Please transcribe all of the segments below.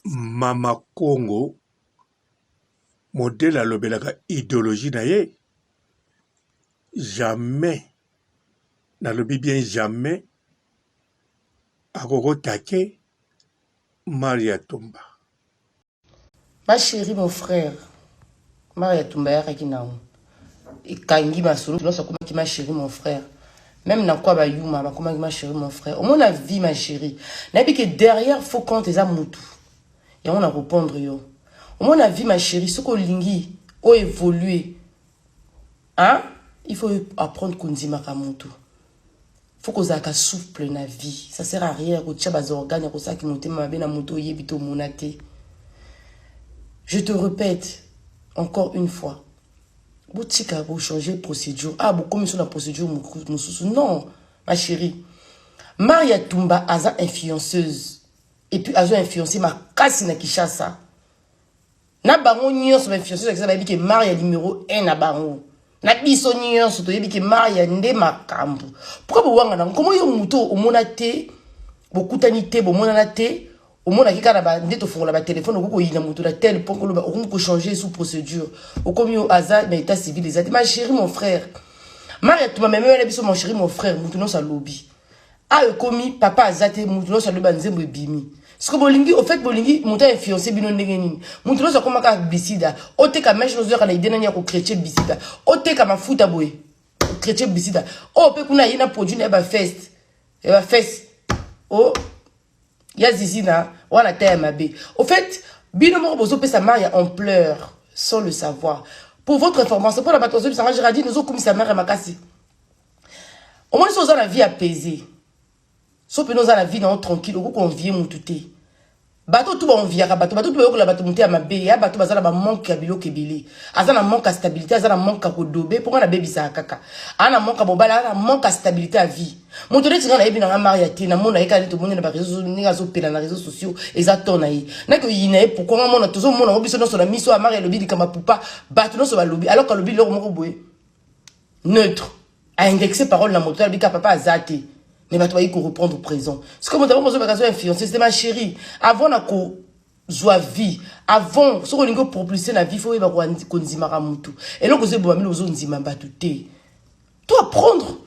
Mama Kongo modèle alobelaka ideologie na ye jamais nalobi bien jamais akoki ko attaquer Maria Tumba. Ma chérie mon frère Maria Tumba ayakaki nango ekangi masolo nyonso akomaki ma chérie mon frère même na kwa bayuma bakomaki ma chérie mon frère omona vie ma chérie nayebi ke derrière faux compte eza mutu yango na répondre yo omona vie ma chérie soki olingi o évoluer hein il faut apprendre kondimaka mutu faut kozalaka souple na vie. Ça sert à rien kotia ba organes ya kosalaki motema mabe na moto oyebi te omona te. Je te répète encore une fois, botika bochanger procédure. Ah, bokomi so na procédure mosusu. Non, ma chérie. Maria Tumba aza influenceuse. Et puis azo influencer makasi na Kinshasa. Na bango nyonso ba influenceuse ya bayebi ke Maria numéro 1 na bango. Na biso nyonso toyebi ke Maria nde makambo. Pourquoi bowanga na nkomo yo moto omona te, bokutani te, bomonana te, omonaki kaka na nde tofongola batelefone, okoki koyina moto na tel point koloba okomi kochanger sous procédure, okomi oyo aza na état civil eza te. Ma chérie mon frère, Maria Tuma mememela biso mon chéri mon frère, moto nyonso alobi awa ekomi papa aza te, moto nyonso alobi banzembo ebimi. Siko bolingi au fait bolingi moto ainfluence bino ndenge nini? Moto nyonso akoma kaka bisida oteka mèche, ozoyaka na idée nani ya kochrétien bisida oteka mafuta boye chrétien bisida oyo mpe kuna aye na produit na ye bafeste ya bafeste o ya zizi na wana ta ya mabe. Au fait bino moko bozopesa Maria ampleur sans le savoir. Pour votre information, mpona bato bazobisanga Gérardine ozokumisa Maria makasi, omoni so oza na vie apaisée, so mpena oza na vie nango tranquille, okoki koenvie mutu te. Bato tu baenviaka bato, bato tu bayokola bato moto ya mabe ya bato baza na bamanque ya biloko ebele. Aza na manque ya stabilité, aza na manque ya kodobe mpo nga nabebisaka kaka. Aza na manque ya mobali, aza na manque ya stabilité ya vie. Moto neti nga nayebi nanga Maria te, namona ye kaka nde tomoni na baréseau, ndenge azopela na réseaux sociaux, eza to na ye naki oyina ye. Pourquoi nga mona tozomona ngo biso nyonso na miso ya Maria elobi likambo ya pupa, bato nyonso balobi alors alobi eloko moko boye neutre, aindexe parole na moto, alobi ka papa aza te, mais bato bayi koreprendre présent. Sikoyo moto abongo ozobaka azo influence. C'est ma chérie, avant na kozwa vie, avant soki olingi opropulse na vie, faut oyeba kondimaka motu. Eloko ozoboma mino ozondima bato te, to apprendre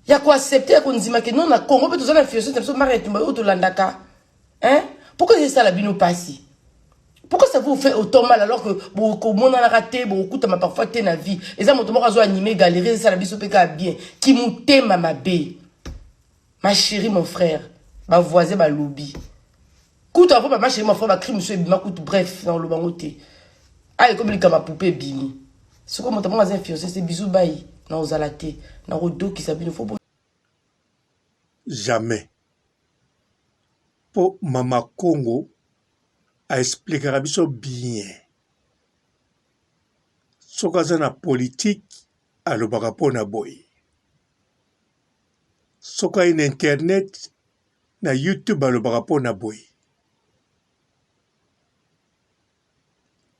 ya koaccepte ya kondima ke non, na Congo mpe toza na influence na biso Maria Etumba oyo tolandaka, hein. Pourquoi ezosala bino mpasi? Pourquoi ça vous fait autant mal alors que bokomonanaka te, bokokutama parfois te na vie? Eza moto moko azo anime galerie, ezosala biso mpe kaka bien kimotema mabe. Ma chérie mon frère, bavoisin balobi kutu avant ba ma chérie mon frère bacri mosusu ebima kutu. Bref, na oloba ngo te. Aya ekomi likambo pupe ebimi. Sikoyo moto moko aza influence se bizu bai na ozala te na kodokisa bino fo. Jamais, mpo Mama Kongo aexplikaka biso bien. Soki aza na politike alobaka mpo na boye, soki aye na internet na YouTube alobaka mpo na boye,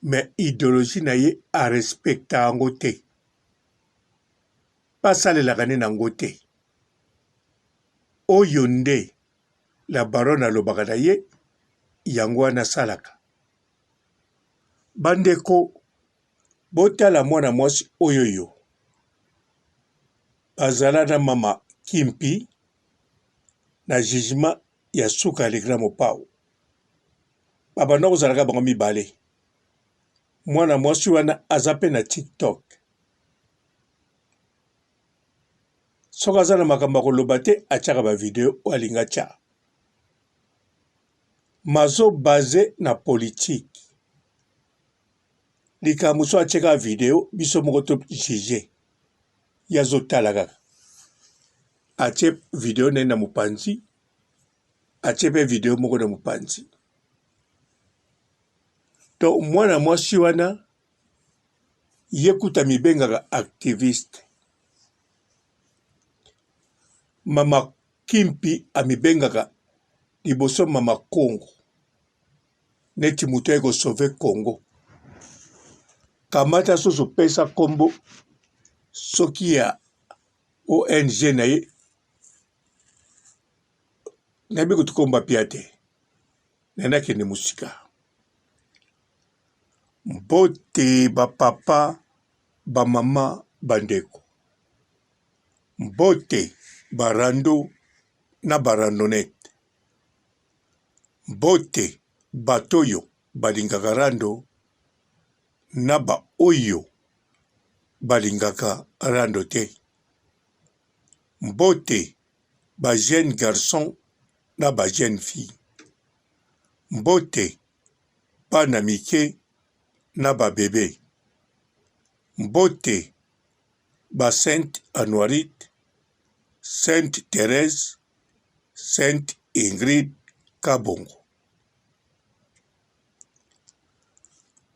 mais ideologie na ye arespecta yango te, mpe asalelaka nde nango te. Oyo nde la baronne alobaka na ye, yango wana asalaka. Bandeko, botala mwana mwasi oyoyo bazala na mama Kimpi na jugement ya suka ya le grand Mopao. Babanda kozalaka bango mibale. Mwana mwasi wana aza mpe na TikTok. Soki aza na makambo ya koloba te, atiaka ba video oyo alingi atia. Mazo base na politique. Likambo so atie kaka video, biso moko to juge. Ye azotala kaka. Atie video na ye na mopanzi, atie pe video moko na mopanzi. Donc mwana mwasi wana ye kutu amibengaka activiste. Mama Kimpi amibengaka liboso Mama Kongo, neti moto aye ko sauver Congo. Kamata susu pesa kombo soki ya ONG na ye, nayebi kutu kombo apia te. Naye nakende mosika. Mbote ba papa, ba mama, ba ndeko. Mbote ba rando na ba randonnette. Mbote bato oyo balingaka rando na ba oyo balingaka rando te. Mbote ba jeunes garçons na ba jeunes filles. Mbote bana mike na ba bebes. Mbote ba Sainte Anuarite, Sainte Therèse, Sainte Ingrid Kabongo.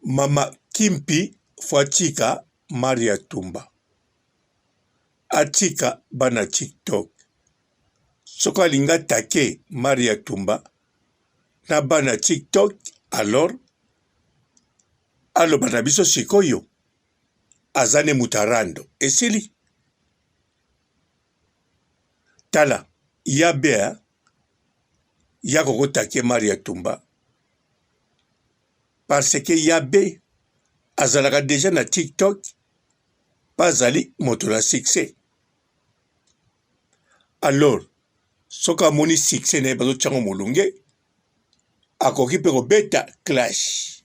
Mama Kimpi faut atika Maria Tumba. Atika bana TikTok. Soki alingi atake Maria Tumba na bana TikTok alors aloba na biso sikoyo aza ne moto ya rando esili. Tala ya be ya kokotake Maria Tumba parce que ya be azalaka deja na TikTok mpe azali moto na succès. Alors soki amoni succès na ye bazotya yango molunge, akoki mpe kobeta clash.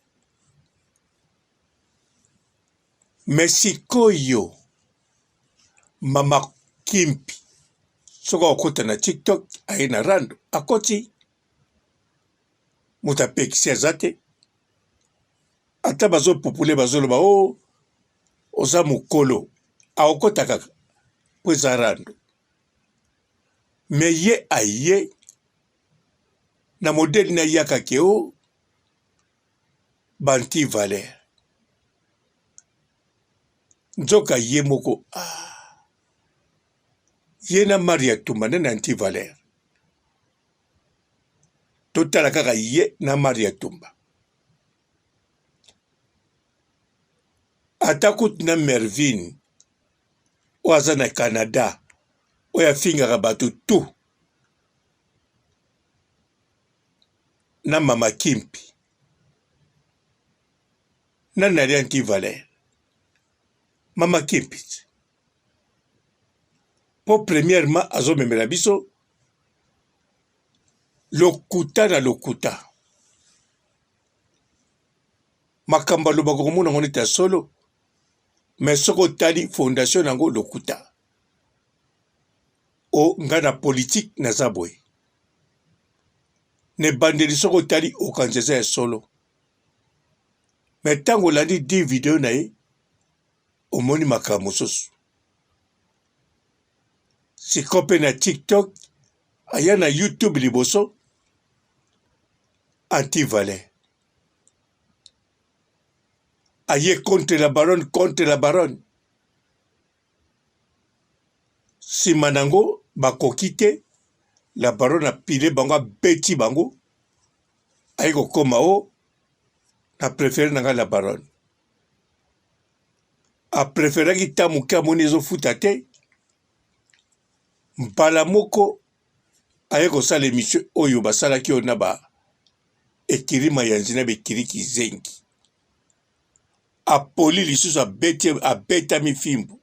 Mais sikoyo mama Kimpi soki akokota na TikTok aye na rando akoti, moto apekisi aza te. Ata bazopupule bazoloba o oh, oza mokolo, akokota kaka mpo eza rando. Me ye aye na modele na yaka ke o oh, banti valeur nzoka ye moko ah, ye na Maria Tumba nde na anti valeur. Totala kaka ye na Maria Tumba. Ata kutu na Mervine oyo aza na Canada oyo afingaka bato tout na mama Kimpi nani ali anti valeur mama Kimpi mpo premièrement azomemela biso lokuta na lokuta makambo alobaka okomona yango neti ya solo mais soki otali fondation na yango lokuta o nga na politique naza boye na ebandeli soki otali okanisa eza ya solo mais ntango olandi di video na ye omoni makambo mosusu sikoyo mpe na tiktok aya na youtube liboso anti valeur aye contre la baronne contre la baronne nsima na yango bakoki te la baronne apile bango abeti bango aye kokoma o oh, na prefere na ngai la baronne apreferaki ta moke amoni ezofuta te mbala moko aye kosala emission oyo basalaki oyo na ba ekiri mayanzi na bekiri kizengi apoli lisusu abeti abetami fimbu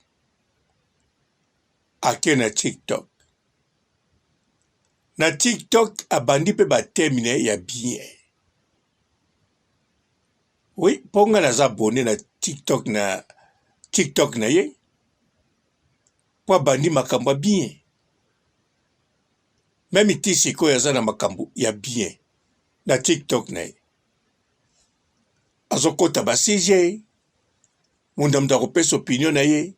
ake na tiktok na tiktok abandi mpe bateme na ye ya bien oui mpo ngai naza abonne na tiktok na tiktok na ye mpo abandi makambo ya bien meme ti sikoyo aza na makambo ya bien na tiktok na ye azokota ba sujet munda moto akopesa opinion na ye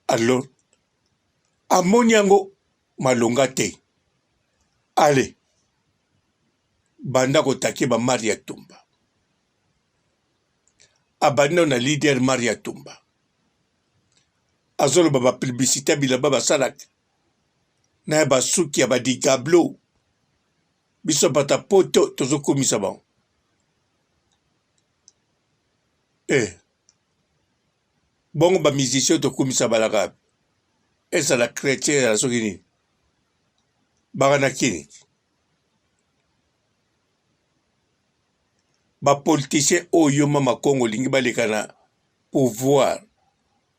alors amoni yango malonga te ale banda kotake ba Maria Tumba abandi nano na leader Maria Tumba azoloba ba publicité ya bilamba basalaka na ya basuki ya badigablo biso bata poto tozokumisa bango eh. Bongo ba musiciens tokumisa balaka ezala chretien ezala soki nini baka na kini. Ba politiciens oyo yo mama Kongo olingi baleka na pouvoir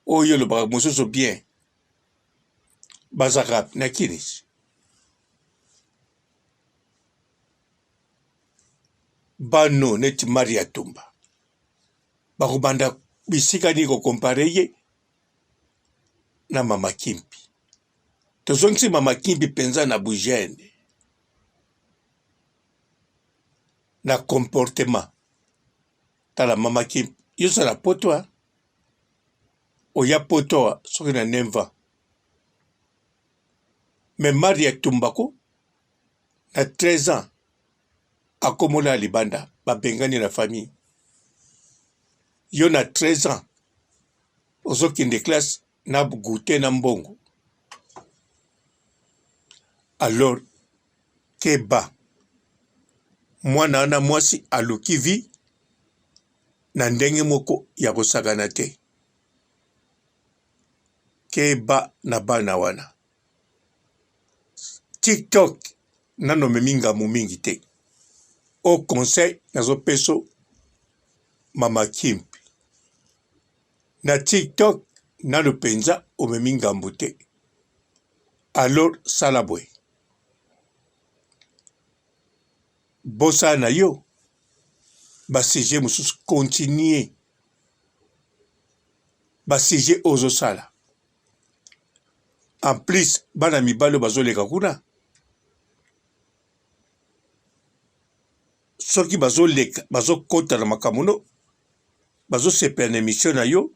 oyo olobaka mosusu bien bazaka na kinis bano neti Maria Tumba bakobanda bisika nini kokompare ye na mama Kimpi. Tozongisi mama Kimpi mpenza na bujene na comportement. Tala mama Kimpi, yo oza na poto oya poto soki na 9 ans mais Maria Tumbako na 13 ans akomola libanda babengani na famille yo na 13 ans ozokende classe na goute na mbongo alors keba mwana wana mwasi aluki vie na ndenge moko ya kosakana te keba na bana wana tiktok nano omemi ngambo mingi te o conseil nazopeso mama kimpi na tiktok nano mpenza omemi ngambo te alors sala boye bosala na yo ba sujet mosusu continue ba sujet oyo ozosala en plus bana mibali oyo bazoleka kuna soki bazoleka bazokota na makambo no bazosepela na emission na yo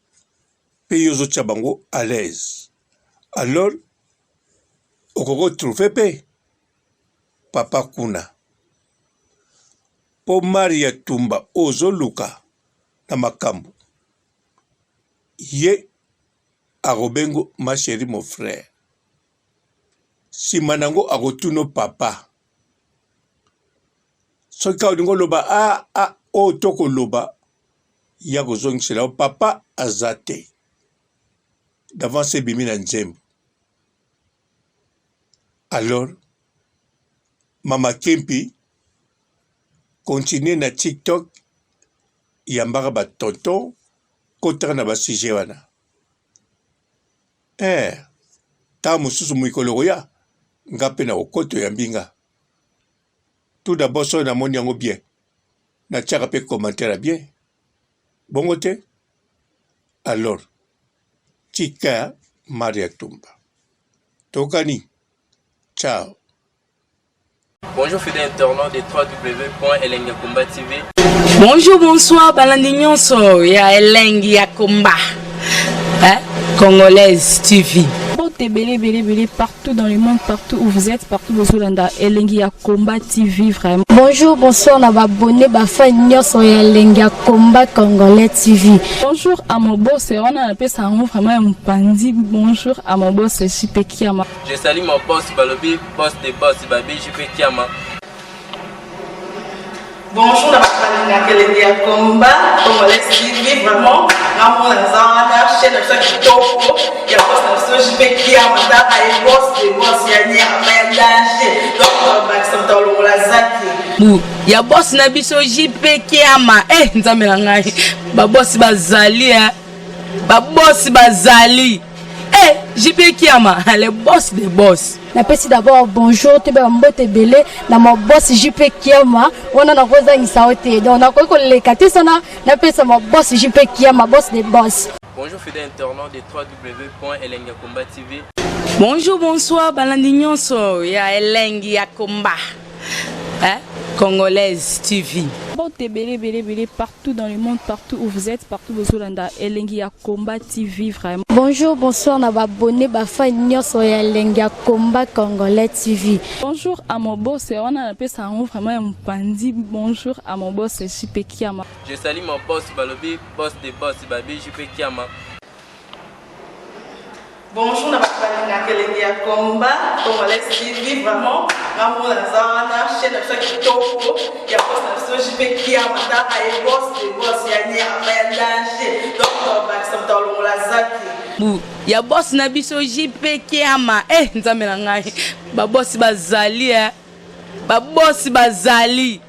mpe yo ozotia bango à l'aise alors okoki kotrouve mpe papa kuna mpo Maria Tumba oyo ozoluka na makambo ye akobengo ma chérie mon frère nsima na yango akotuna papa soki kaka olingi oloba a a oyo tokoloba ya kozongisela yo papa aza te d'avance ebimi na nzembo alors mama Kimpi continue na tiktok yambaka ba tonton kotaka na ba sujet wana eh ntango mosusu mikolo koya nga mpe na kokota oyambi nga tout d'abord soki namoni yango bien natiaka mpe commentaire ya bien bongo te alors tika Maria Tumba tokani ciao. Bonjour fidèles internautes de www.elengiyakomba TV. Bonjour, bonsoir, balandi nyonso ya Elengi ya Komba. Hein? Congolaise TV. Mbote ebele ebele ebele partout dans le monde, partout où vous êtes, partout bozolanda Elengi ya Combat TV vraiment. Bonjour, bonsoir na ba abonné ba fan nyonso ya Elengi ya Combat Congolais TV. Bonjour à mon boss, wana napesa yango vraiment ya mopanzi. Bonjour à mon boss JP Kiama. Je salue mon boss balobi boss de boss babi JP Kiama. Bonjour na bato balingaka elengi ya combat congolais TV vraiment ngamona naza wana chaîne na biso ya kitoko ya boss na biso JP Kiama tala ye boss de boss ya nyama ya danger donc bakisa moto alongola zaki bu ya boss na biso JP Kiama eh nzambe na ngai ba boss bazali eh ba boss bazali eh JP Kiama le boss de boss. Napesi d'abord bonjour toyeba mbote ebele na ma boss JP Kiama wana nakozangisa yo te donc nakoki koleka te sana napesa ma boss JP Kiama boss de boss. Bonjour fidèles internautes de www.elengiyakomba TV. Bonjour, bonsoir, balandi nyonso ya Elengi ya Komba. Hein? Congolaise TV. Mbote ebele ebele ebele partout dans le monde, partout où vous êtes, partout bozolanda Elengi ya Combat TV vraiment. Bonjour, bonsoir na ba abonné ba fan nyonso ya Elengi ya Combat Congolais TV. Bonjour à mon boss, wana napesa yango vraiment ya mopanzi. Bonjour à mon boss JP Kiama. Je salue mon boss balobi boss de boss babi JP Kiama. Bonjour na bato balingaka elengi ya combat congolais TV vraiment ngamona naza wana chaîne na biso ya kitoko ya boss na biso JP Kiama tala ye boss de boss ya nyama ya danger donc bakisa moto alongola zaki bu ya boss na biso JP Kiama eh nzambe na ngai ba boss bazali eh ba boss bazali.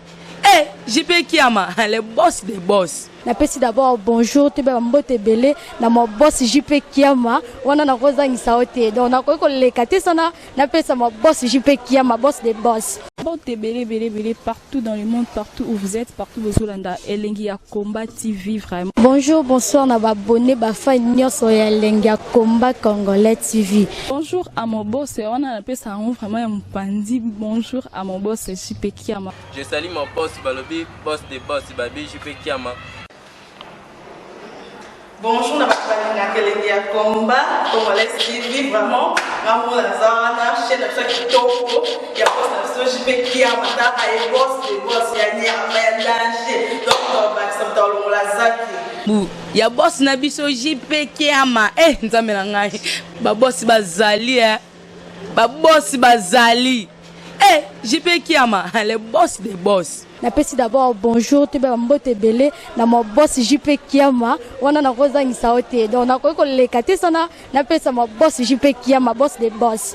Eh, JP Kiama, le boss des boss. Napesi d'abord bonjour toyeba bambote ebele na ma boss JP Kiama wana nakozangisa yo te, donc nakoki koleka te sana napesa ma boss JP Kiama, boss de boss. Mbote ebele ebele ebele partout dans le monde, partout où vous êtes, partout bozolanda Elengi ya Combat TV vraiment. Bonjour, bonsoir na baabonnés, bafans nyonso ya Elengi ya Combat Congolais TV. Bonjour à mon boss, wana napesa yango vraiment ya mopanzi. Bonjour à mon boss JP Kiama. Je salue mon boss, balobi boss de boss, babi JP Kiama. Bonjour na bato balingaka Elengi ya Combat Congolais TV. Vraiment, nga moko naza wana, chaîne na biso ya kitoko ya boss na biso JP Kiama. Taka ye, boss de boss ya nyama ya danger. Donc tobakisa moto alongola zaki. Bu ya boss na biso JP Kiama. Eh, nzambe na ngai, babosi bazali, eh. Babosi bazali. Eh, JP Kiama, le boss des boss. Napesi d'abord bonjour toyeba bambote ebele na ma boss JP Kiama wana nakozangisa yo te, donc nakoki koleka te sana napesa ma boss JP Kiama, boss de boss.